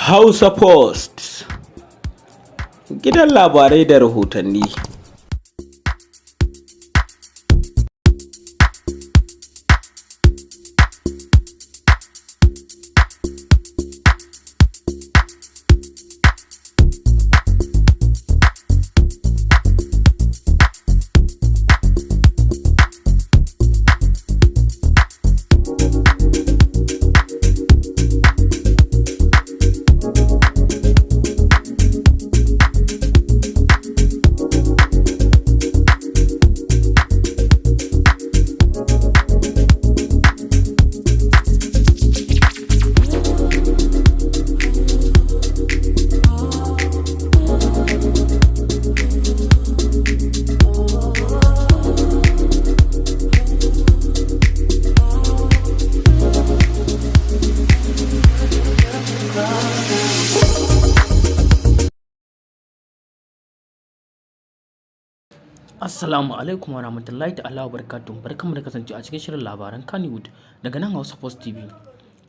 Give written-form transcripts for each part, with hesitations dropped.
Hausa Post, gidan labarai da rahotanni. Assalamu alaikum wa rahmatullahi ta'ala wa barakatuh. Barkanmu da kasancewa a cikin shirin labaran Kannywood daga nan Hausa Post TV.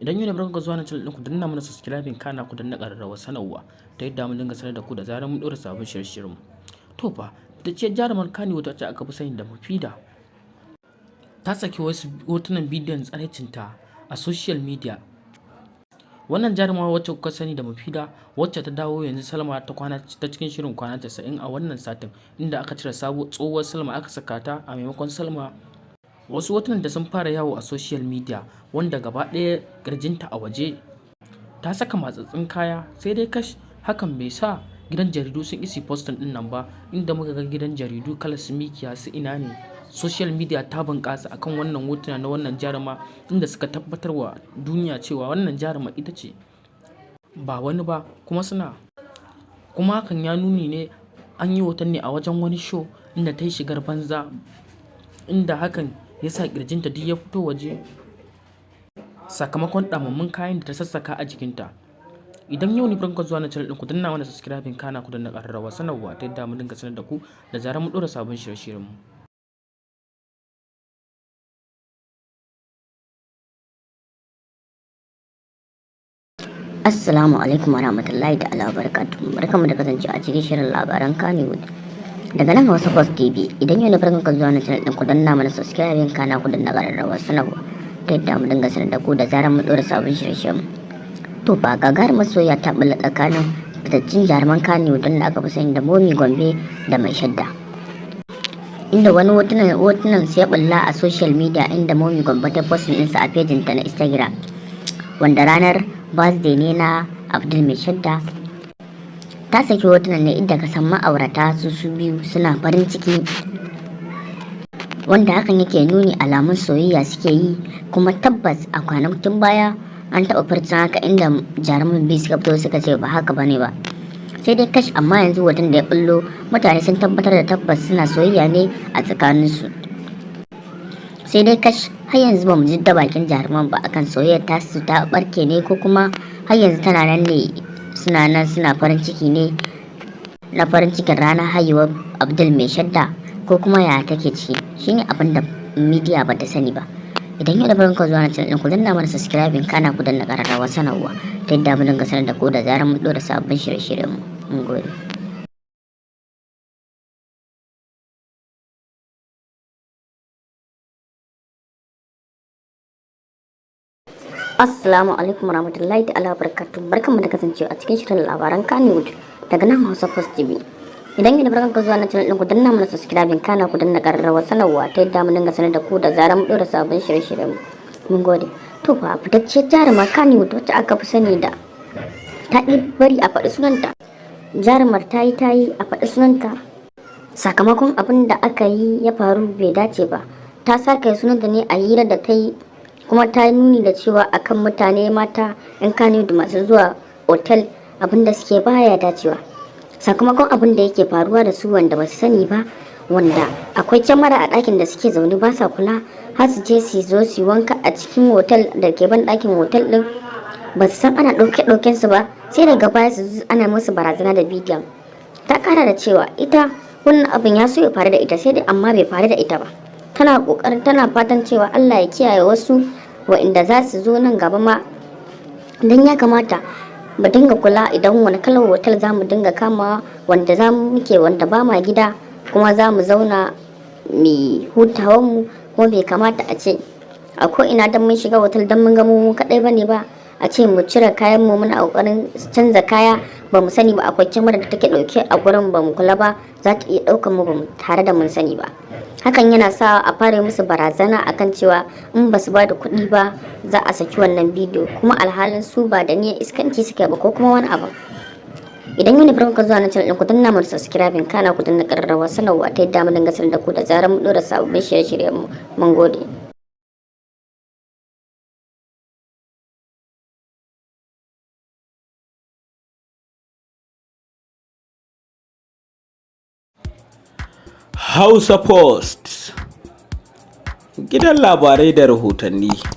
Idan yau ne barkanku zuwa na channel ɗin, ku danna mana subscribing, kana ku danna ƙararrawar sanarwa ta yadda mun dinga sanar da ku da zarar mun ɗora sabon shirye-shiryen mu. To fa, fitacciyar jarumar Kannywood wacce aka fi sani da Mufida ta saki wasu hotunan bidiyon tsiraicinta a social media. Wannan jarumar wacce kuka sani da Mufida, wacce ta dawo yanzu Salma ta kwana ta cikin shirin kwana 90 a wannan satin, inda aka cire sabo tsohuwar Salma aka saka ta a maimakon Salma. Wasu hotunan da sun fara yawo a social media, wanda gaba ɗaya ƙirjinta a waje, ta saka matsatsin kaya. Sai dai kash, hakan bai sa gidan jaridu sun isi postin ɗin nan ba, inda muka ga gidan jaridu kalar su Mikiya su ina ne. Social media ta bunƙasa akan wannan hotuna na wannan jaruma, inda suka tabbatar wa duniya cewa wannan jaruma ita ce, ba wani ba. Kuma suna kuma hakan ya nuni ne an yi hoton ne a wajen wani show inda ta yi shigar banza, inda hakan ya sa ƙirjinta duk ya fito waje sakamakon ɗamammun kayan da ta sassaka a jikinta. Idan yau ne farkon zuwa na channel ɗin, ku danna mana subscribing, kana ku danna ƙararrawar sanarwa ta yadda mu dinga sanar da ku da zarar mun ɗora sabon shirye-shiryen mu. Assalamu alaikum wa rahmatullahi ta'ala wa barakatuhu. Barkanmu da kasancewa a cikin shirin labaran Kannywood daga nan Hausa Post TV. Idan yau ne farkon ka zuwa na channel din, ku danna mana subscribing, kana ku danna ƙararrawar sanarwa ta yadda mu dinga sanar da ku da zarar mun ɗora sabon shirye-shiryen. To fa, gagarumar soyayya ta ɓulla tsakanin fitaccen jaruman Kannywood da aka fi sani da Momi Gombe da Mai Shadda, inda wani hotunan sai ya ɓulla a social media, inda Momi Gombe ta posting ɗinsa a pejinta na Instagram, wanda ranar birthday ne na Abdul Mai Shadda. Ta saki hotunan ne inda ka san ma'aurata su su biyu suna farin ciki, wanda hakan yake nuni alamun soyayya suke yi. Kuma tabbas a kwanakin baya an taɓa furcin haka, inda jaruman biyu suka fito suka ce ba haka bane ba. Sai dai kash, amma yanzu hoton da ya bullo, mutane sun tabbatar da tabbas suna soyayya ne a tsakaninsu. Sai dai kash, har yanzu ba mu ji da bakin jaruman ba akan soyayyar tasu ta barke ne ko kuma har yanzu tana nan ne, suna nan suna farin ciki ne na farin cikin ranar haihuwar Abdul Mai Shadda, ko kuma ya take ciki, shine abin da media ba ta sani ba. Idan yau da farkon zuwa na channel ɗin, ku danna mana subscribing, kana ku danna ƙararrawar sanarwa ta yadda mu dinga sanar da ku da zarar mun ɗora sabbin shirye-shiryen mu. Mun gode. Assalamu alaikum warahmatullahi ta'ala barakatuh. Barkanmu da kasancewa a cikin shirin labaran Kannywood daga nan Hausa Post TV. Idan yau da farkon ka zuwa na channel ɗin, ku danna mana subscribing, kana ku danna ƙararrawar sanarwa ta yadda mu dinga sanar da ku da zarar mun ɗora sabon shirye-shiryen mu. Mun gode. To fa, fitacciyar jaruma Kannywood wacce aka fi sani da ta ƙi bari a faɗi sunanta. Jarumar ta yi ta yi a faɗi sunanta, sakamakon abin da aka yi ya faru bai dace ba. Ta sake sunanta ne a hira da ta yi, kuma ta yi nuni da cewa akan mutane mata 'yan Kannywood masu zuwa otal, abin da suke baya dacewa, sakamakon abin da yake faruwa da su wanda ba su sani ba, wanda akwai kyamara a ɗakin da suke zaune, ba sa kula har su je su zo su wanka a cikin otal da ke ban ɗakin otal ɗin, ba su san ana ɗauke ɗauken su ba, sai daga baya su ana musu barazana da bidiyon. Ta ƙara da cewa ita wannan abin ya so ya faru da ita, sai dai amma bai faru da ita ba. Tana kokarin, tana fatan cewa Allah ya kiyaye wasu wa'inda za su zo nan gaba ma, don ya kamata Mu dinga kula idan wani kalar hotel za mu dinga kamawa wanda za mu muke, wanda ba ma gida, kuma za mu zauna mu hutawan mu. Kuma bai kamata a ce a ko ina dan mun shiga hotel, dan mun ga mu kadai bane ba, a ce mu cire kayan mu muna kokarin canza kaya. Ba mu sani ba, akwai kyamara da take dauke a gurin, ba mu kula ba, za ta iya daukan mu ba tare da mun sani ba. Hakan yana sa a fara musu barazana akan cewa in ba su ba da kuɗi ba, za a saki wannan bidiyo, kuma alhalin su ba da niyyar iskanci suka ba ko kuma wani abu. Idan yau ne farkon ka zuwa na channel ɗin, ku danna mana subscribing, kana ku danna ƙararrawar sanarwa ta yadda mu dinga sanar da ku da zarar mu ɗora sababbin shirye-shiryen mu. Mun gode. Hausa Post, gidan labarai da rahotanni.